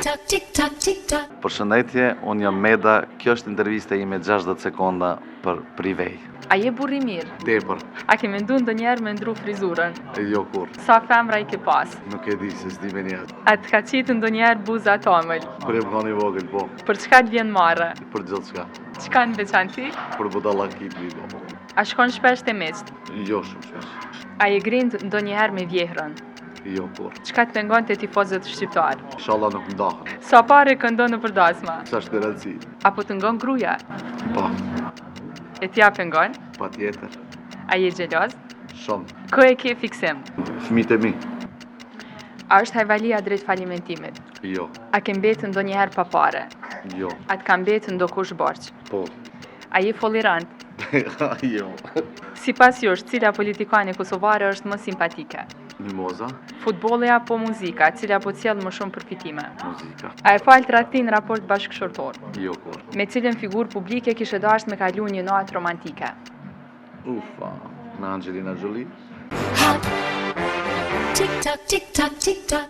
tock, tick tock, tick tock. Përshëndetje, unë jam Meda, kjo është intervista ime 60 sekonda për Privej. A je burrë i mirë? Tepër. A ke mendu ndonjëherë me ndru frizurën? Jo kurrë. Sa femra i ke pas? Nuk e di se s'di me njerëz. A të ka qitë ndonjëherë buza t'omël? Kur jam kanë i vogël, po. Për çka të vjen marre? Për gjithçka. Çka në veçanti? Për budallallëkit mi bo. A shkon shpesh te miqtë? Jo shumë shpesh. A je grind ndonjëherë me vjehrën? Jo kurrë. Çka të pengon te tifozët shqiptarë? Ishalla nuk ndahen. Sa pare këndon nëpër dasma? S'është me rëndësi. A po të ngon gruaja? Po. E ti a pengon? Patjetër. A je xheloz? Shumë. Kë e ke fiksim? Fëmijët e mi. A është hajvalia drejt falimentimit? Jo. A ke mbetë ndonjëherë pa pare? Jo. A të ka mbetë ndokush borxh? Po. A je follirant? jo. Sipas jush, cila politikane kosovare është më simpatike? Mimoza. Futbolli apo muzika, cila po sjell më shumë përfitime? Muzika. A e fal tradhtinë në raport bashkëshortor? Jo kurrë. Me cilën figurë publike kishe dashtë me kalu një natë romantike? Ufa, me Angelina Jolie. Hop. Tick tock, tick tock, tick tock.